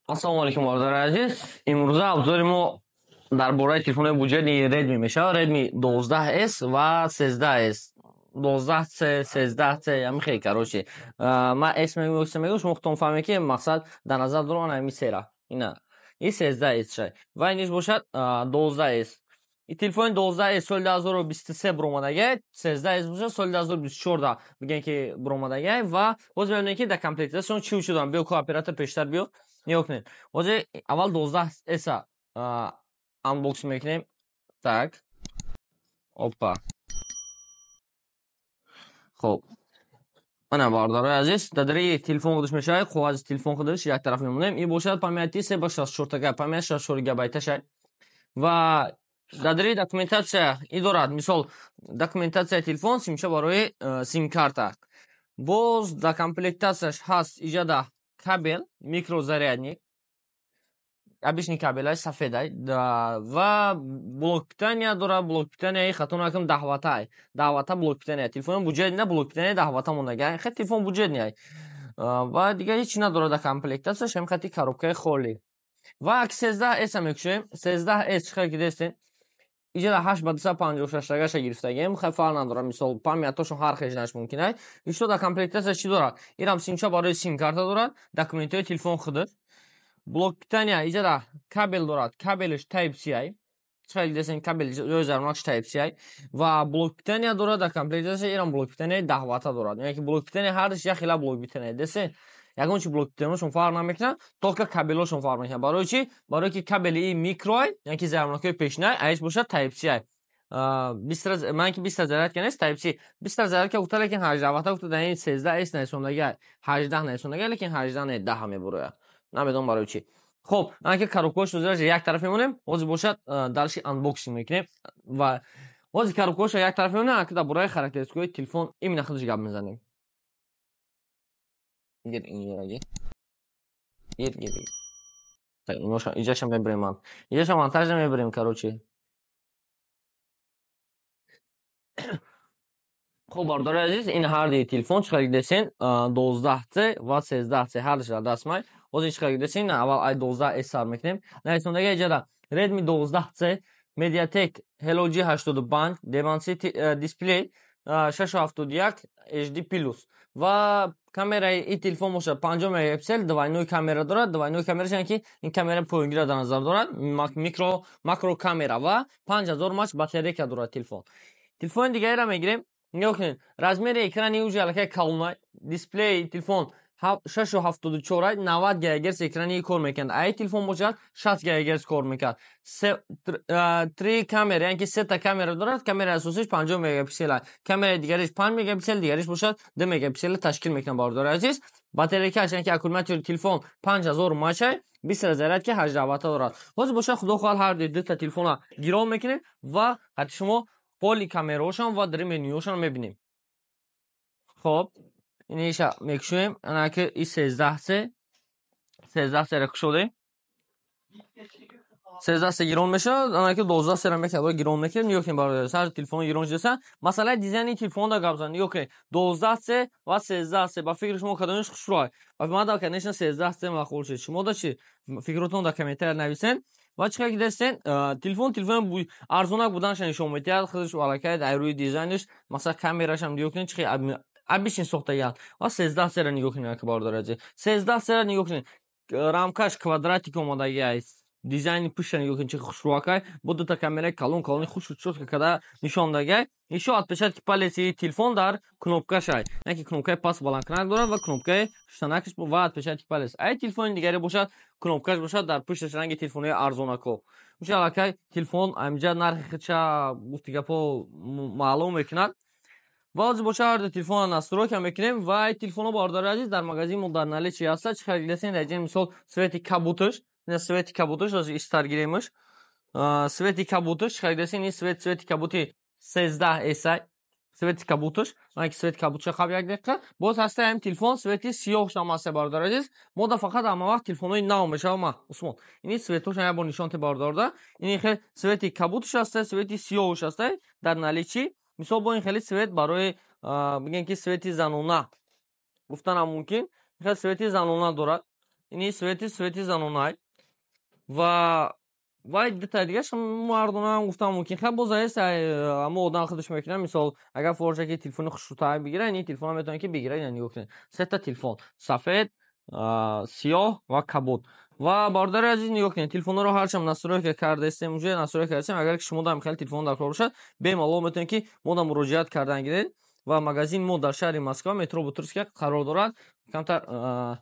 Ассалому алайкум, бародари азиз. Имрӯза обзори мо дар бораи телефонҳои буҷетии Redmi мешавад. Redmi 12S ва 13S. 12C, 13C, ҳамин хел, короче. Ман S мегӯям, C мегӯям, шумо худтон фаҳмед, ки мақсад дар назар дорам ана ҳамин сера. Ина. И 13S шай. Ва иниш бошад 12S. И телефони 12S соли 2023 буромадагай, 13S бошад соли 2024 бигем, ки буромадагай, ва боз мебинем, ки дар комплектатсияшон чӣ вуҷуд доранд. Биё, ко оператор, пештар биё. Нигоҳ кунед. Ҳозир аввал 12S unbox мекунем. Так. Опа. Хоб. Ана, бародарои азиз, дар дари телефон худаш мешавад, қоғази телефон худаш як тараф мемонем. Ин бошад памяти 3 ба 64 тага, память 64 гигабайта шай. Ва дар дари документатсия и дорад, мисол, документатсияи телефон, симча барои симкарта. Боз дар комплектатсияш ҳаст иҷада кабел, микрозарядник, обычный кабелай сафедай ва блок питания дорад. Блок питания, хато накунам, 10 ваттай, 10 ватта блок питания. Телефони буҷетна блок питания 10 ватта мондага, хе, телефон буҷетный. Ва дигар ҳеҷ чи надорад дар комплектатсияш, ҳамин хати коробкаи холӣ. Ва аки 13S мекушоем. 13S чӣ хел ки дестем, иҷада 8 ба 256 тагаша гирифтагем, хел фарқ надорад, мисол, памятошон ҳар хел наш мумкин ай. Ишто дар комплектатсия чӣ дорад? Ирам симча барои симкарта дорад, документҳои телефон худаш, блок питания, иҷада кабел дорад, кабелш Type C ай. Чӣ десем, кабел ҷои зарурнакш Type C ай ва блок питания дорад дар комплектатсия. Ирам блок питания 10 ватта дорад, яъне ки блок питания ҳардаш як хела блок питания десен, ягон чи блок питаниошон фарқ намекунад, только кабелошон фарқ мекунад. Барои чӣ? Барое ки кабели и микроай, яъне ки зарурнакҳои пешинай, аиш бошад Type C ай. Ман ки 20 зарядка нест, Type C 20 зарядка гуфта, лекин 18 ватта гуфта. Дар ин 13S нарисондагиай, 18 нарисондагиай, лекин 18 не, 10 мебурояд, намедонам барои чӣ. Хоб, ана ки коробкаҳош ҳозир як тараф мемонем. Ҳозир бошад дальше unboxing мекунем ва ҳозир коробкаҳошро як тараф мемонем, ака дар бораи характеристикаҳои телефон именно худаш гап мезанем. Гир, инҷо гир, гир, гир. Иҷаша мебирем, ман иҷаша монтажа мебирем, короче. Хоб, бародари азиз, ин ҳарди телефон, чӣ хел десен, 12C ва 13C, ҳардаш дар даст май. Ҳозир чӣ хел десен, аввал ай 12S сар мекунем. Нарисондаги иҷада Redmi 12C, MediaTek Helio G85, Dimensity дисплей 671 HD плюс ва камераи ин телефон бошад 50 мегапиксел двойной камера дорад. Двойной камераш, яъне ки ин камера поёнгира дар назар дорад, микро, макро камера, ва 5000 мАч батарейка дорад телефон. Телефони дигареро мегирем. Нигоҳ кунед, размери экрани уже аллакай калонай, дисплеи телефон 6,74, 90 гигагерц экрани кор мекунад, ай телефон бошад 60 гигагерц кор мекунад. Три камера, яъне ки сета камера дорад. Камераи асосиш 50 мегапиксел, камераи дигариш 5 мегапиксел, дигариш бошад 2 мегапиксел ташкил мекунад. Бародари азиз, батарейкааш, яъне ки аккумулятори телефон 5000 мАчай, 20 зарядки 18 ватта дорад. Ҳозир бошад, худо хоҳад, ҳар дута телефона гирон мекунем ва ҳатти шумо поли камераҳошон ва дари менюҳошон мебинем. Хоб, иниша мекушоем. Анаки и 13C, 13C-ра кушодем, 13C гирон мешавад. Анаки 12C-ра мекунад, гирон мекунем. Нигоҳ кунед, бародар, сар телефон гирон шудаса. Масъалаи дизайни телефон гап зан. Нигоҳ кунед, 12C ва 13C, ба фикри шумо кадомиш хушрӯай? Ба ман да, конечно, 13C маъқул шуд. Шумо да чӣ? Фикротон дар комментария нависен. Ва чӣ ки дестен, телефон телефон арзонак буданша нишон медиҳад худаш аллакай дар рӯи дизайнаш. Масалан, камерашам нигоҳ кунед, чӣ хел обычный сохтагианд. Ва 13C-ра нигоҳ кунед, ака, бародари азиз, 13C-ра нигоҳ кунед, рамкаш квадратик омадаги аст. Дизайни пушта нигоҳ кунед, чӣ хушрӯакай, бо дута камераи калон калони хушу чётко када нишондагай. Ишо отпечатки палеси телефон дар кнопкашай, яъне ки кнопкаи паст баландкунак дорад ва кнопкаи штанакаш ва отпечатки палец. Ай телефони дигаре бошад, кнопкаш бошад дар пушташ, ранги телефонҳои арзонако. Уша аллакай телефон амҷа нархи худша, гуфти гапҳо, маълум мекунад. Ва ҳозир боша ҳарду телефонро настройка мекунем. Ва ай телефонҳо, бародари азиз, дар магазини мо дар наличии ҳастад. Чӣ харидасен дар ҷои, мисол, цвети кабуташ, цвети кабуташ, ҳозир истар гиремаш. Цвети кабуташ чӣ харидасен? Ин цвет, цвети кабути 13S, цвети кабуташ, ки цвети кабутша қабл як дақиқа. Боз ҳаста ҳамин телефон цвети сиёҳшам ҳаста. Бародари азиз, мо да фақат ҳама вақт телефонҳои нав мешава. Ма, Усмон, ини цветҳошам як бор нишон те, бародарда. Ини хел цвети кабуташ ҳаста, цвети сиёҳш ҳаста дар наличии. Мисол, бо ин хеле цвет барои, бигем, ки цвети занона гуфтанам мумкин, хел цвети занона дорад. Ини цвети занонай ва вай дутаи дигараш мардонаам гуфтам мумкин. Хай, боз аст, аммо одам худаш мекунад. Мисол, агар форша ки телефони хушрӯтар бигирад, ини телефонро метавонед ки бигирад. Ина, нигоҳ кунед, сета телефон: сафед, сиёҳ ва кабуд. Ва, бародари азиз, нигоҳ кунед, телефонҳоро ҳарчам настройка кардаистем, уже настройка кардастем. Агар ки шумо дам хеле телефон дар кор бошад, бемалол метавонед ки мо да муроҷиат кардан гиред. Ва магазини мо дар шаҳри Москва, метро Бутырская қарор дорад. Камтар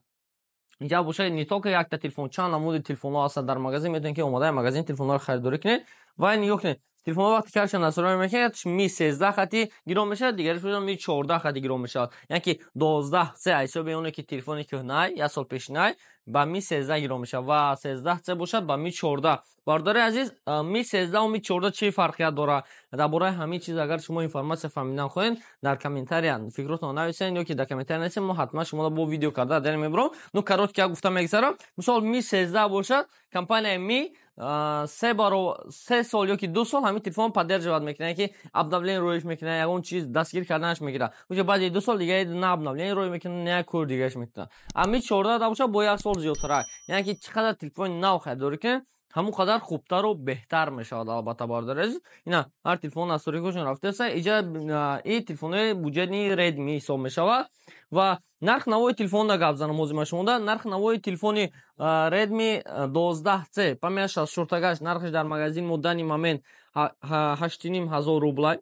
инҷа бошад, не только якта телефон, чанд намуди телефонҳо ҳастанд дар магазин. Метавонед ки омодаи магазин телефонҳоро харидорӣ кунед. Ва нигоҳ кунед, телефонҳо вақте ки ҳарчанд настройка мекунед, Mi 13 хати гирон мешавад, дигараш Mi 14 хати гирон мешавад. Яъне ки 12C, ҳисоби оне ки телефони кӯҳнай, як сол пешинай, ба Mi 13 гирон мешавад ва 13C бошад, ба Mi 14. Бародари азиз, Mi 13 Mi 14 чӣ фарқият дорад? Дар бораи ҳамин чиз агар шумо информация фаҳмидан хоҳед, дар комментария фикротонро нависед ё ки дар комментария нависед, мо ҳатман шуморо бо видео карда дар мебурам. Ну, коротко гуфта мегзарам. Мисол, Mi 13 бошад, компанияи Mi 3 сол ё ки 2 сол ҳамин телефон поддерживать мекунад, ки обновление роиш мекунад, ягон чиз дастгир карданаш мегирад. Уже баъди 2 сол дига на обновление рой мекунад, на як кор дигараш мекунад. А Mi 14 бошад, бо як сол зиёдтарак. Яъне ки чӣ қадар телефони нав харидорӣ кунед, ҳамон қадар хубтару беҳтар мешавад. Албатта, бародари азиз, ина ҳар телефон настройкашон рафтааст. Иҷа и телефонҳои бюджетный Redmi ҳисоб мешавад. Ва нарх навои телефонро гап занам ҳозир ман шумода. Нархи навои телефони Redmi 12C, память 64тагаш, нархаш дар магазин мо данный момент 8500 рублай.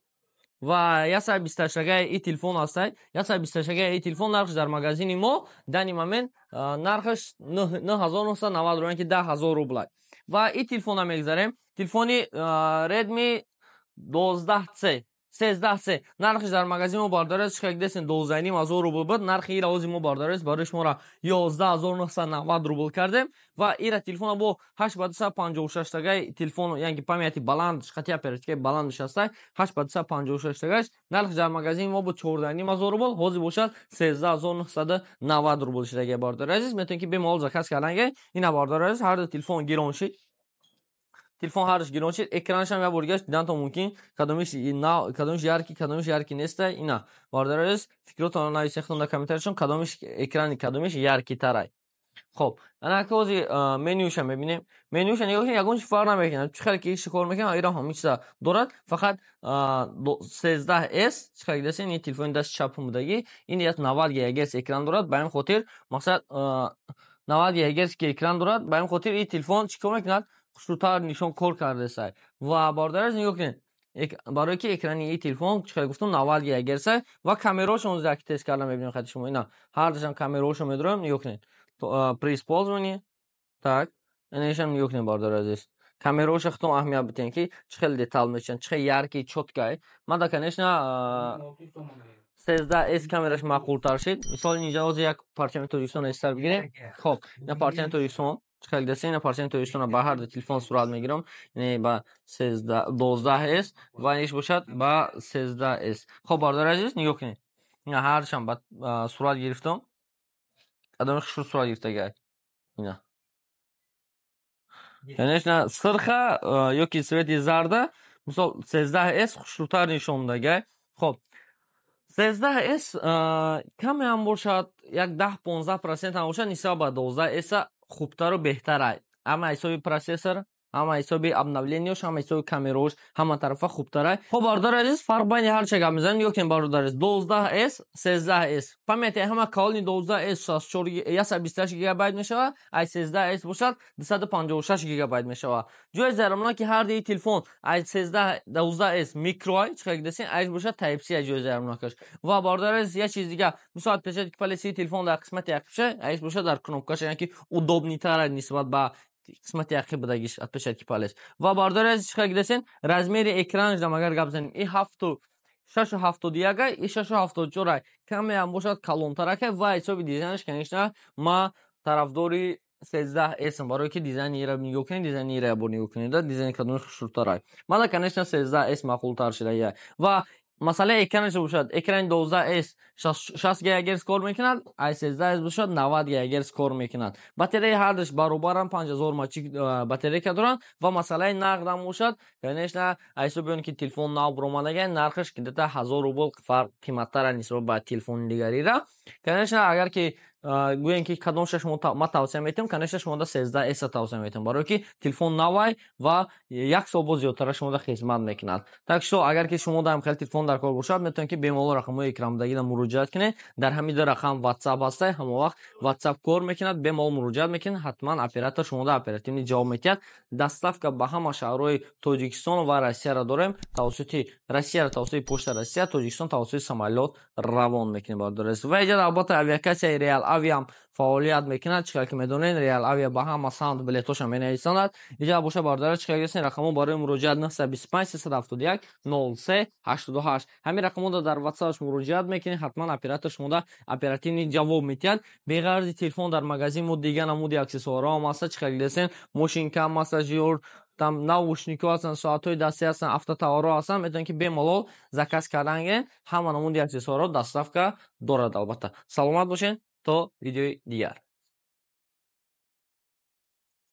Ва 128тагаи и телефон ҳастай. 128тагаи и телефон нархаш дар магазини мо данный момент нархаш 9990 рубл, ки 10 000 рублай. Ва и телефонро мегзарем. Телефони Redmi 12C, 13C, нархаш дар магазин мо, бародари, чӣ десен, 12 500 рубл буд. Нархи ира ози мо, бародари, барои шуморо 11 990 рубл кардем. Ва ира телефона бо 8 ба 256 тагаи телефон, яъне ки памяти баланд, хати оперативкаи баланд нишастай, 8 ба 256 тагаш нархаш дар магазини мо буд 14 500 рубл, ҳозир бошад 13 990 рубл шидаги. Бародари азиз, метавонед ки бемалол заказ кардан. Ина, бародари азиз, ҳар ду телефон гирон шид, телефон ҳардуш гирон шид. Экранашам як бор дигаш дидантон мумкин, кадомиш кадомиш яркий, кадомиш яркий неста. Ина, бародари азиз, фикротонро нависед худтон дар комментарияшон, кадомиш экрани кадомиш яркийтарай. Хоб, ана ки ҳозир менюша мебинем. Менюша нигоҳ кунед, ягон чи фарқ намекунад. Чӣ хеле ки иши кор мекунад, ира ҳамин чиза дорад. Фақат 13S, чӣ хеле дидастед, ин телефони дасти чапум будагӣ, ин як 90 гигагерц экран дорад. Ба ҳамин хотир, мақсад, 90 гигагерц ки экран дорад, ба ҳамин хотир ин телефон чӣ кор мекунад? Хушрӯтар нишон кор кардааст. Ва, бародари азиз, нигоҳ кунед, барое ки экрани ин телефон, чӣ хеле гуфтам, 90 гигагерца. Ва камераҳошо ҳозир яки тест карда мебинем хати шумо. Ина ҳардушам камераҳошо медорем, нигоҳ кунед, при использовании. Так, инашам нигоҳ кунед, бародари азиз, камераҳоша худтон аҳамият бидиҳем, ки чӣ хеле детал мешаванд, чӣ хеле яркий, чёткай. Мада, конечно, 13S камераш маъқултар шид. Мисол, инҷа ҳозир як парчами Тоҷикистон эстар бигирем. Хоб, ина парчами Тоҷикистон, чӣ хеле дидастед, ина парчами Тоҷикистонро ба ҳар ду телефон сурат мегирам, ба 12S ва иш бошад ба 13S. Хоб, бародари азиз, нигоҳ кунед, ина ҳардушам ба сурат гирифтам, кадоми хушрӯ сурат гирифтагай. Ина, конечно, сирха ё ки цвети зарда, мисол, 13S хушрӯтар нишон додагай. Хоб, 13S каме ҳам бошад, як 10-15% ҳам бошад, нисбат ба 12S хубтару беҳтарай. Ҳама ҳисоби процессор, ҳама ҳисоби обновлениёш, ҳама ҳисоби камераош, ҳама тарафа хубтарай. Хоб, бародари азиз, фарқ байни ҳар ча гап мезанем. Нигоҳ кунед, бародари азиз, 12S, 13S памяти ҳама калони 12S 128 гигабайт мешавад, ай 13S бошад, 256 гигабайт мешавад. Ҷои зарарнок ки ҳар дуи телефон, ай 12S микроай, чӣ хеле дидастед, айш бошад Type C ҷои зарарнокаш. Ва, бародари азиз, як чиз дига: мисол, отпечатки пальци телефон дар қисмати ақибша, айш бошад дар кнопкаша, яъне ки удобныйтар нисбат ба қисмати ақиб будагиш отпечатки палец. Ва, бародари азиз, чӣ хеле дидастед, размери экранашам агар гап занем, и 6,71-ай, и 6,74-ай, каме ҳам бошад калонтаракай. Ва ҳисоби дизайнаш, конечно, ма тарафдори 13S, барое ки дизайни ира нигоҳ кунед, дизайни ира якбор нигоҳ кунед, дизайни кадоми хушрӯтарай. Мана, конечно, 13S маъқултар шуда. Ва масъалаи экранаш бошад, экрани 12S 60 гигагерц кор мекунад, ай 13S бошад, 90 гигагерц кор мекунад. Батареяи ҳардуш баробарам, 5000 мАч батарейка доранд. Ва масъалаи нақдам бошад, конечно, ҳисоби он ки телефон нав баромадагай, нархаш где-то 1000 рубл фарқ қиматтара нисбат ба телефони дигарира. Конечно, агар ки гӯем, ки кадомша шумо ман тавсия метиҳам, конечно, шумода 13 S тавсия метиҳам, барое ки телефон навай ва як сол боз зиёдтара шумода хизмат мекунад. Так что агар ки шумо даам хеле телефон дар кор бошад, метавонед, ки бемалол рақамҳои экранбудагиро муроҷиат кунед. Дар ҳамин ду рақам WhatsApp ҳастай, ҳамон вақт WhatsApp кор мекунад, бемалол муроҷиат мекунед, ҳатман оператор шумода оперативно ҷавоб медиҳад. Доставка ба ҳама шаҳрҳои Тоҷикистон ва Россияро дорем. Тавассути Россияро тавассути Почта Россия, Тоҷикистон тавассути самолёт равон мекунем, бародари. Ва иҷа албатта авиакассияи Реал Авиам фаъолият мекунад. Чӣ ки медонед, Реал Авиа ба ҳама самт билетҳоша менависонад. Иҷа боша, бародари, чӣ кардастен, рақамҳо барои муроҷиат 925 371 03 88. Ҳамин рақамҳоро дар WhatsApp муроҷиат мекунед, ҳатман оператор шумода оперативно ҷавоб медиҳад. Беғарзи телефон дар магазин мо дигар намуди аксессуарҳо ҳам ҳаста. Чӣ кардастен, мошинка, массажёр, там наушникҳо ҳастанд, соатҳои дастӣ ҳастанд, автотоварҳо ҳастанд. Метавонед, ки бемалол заказ кардан гиред. Ҳама намуди аксессуарҳо доставка дорад албатта. Саломат бошед, то видеои дигар.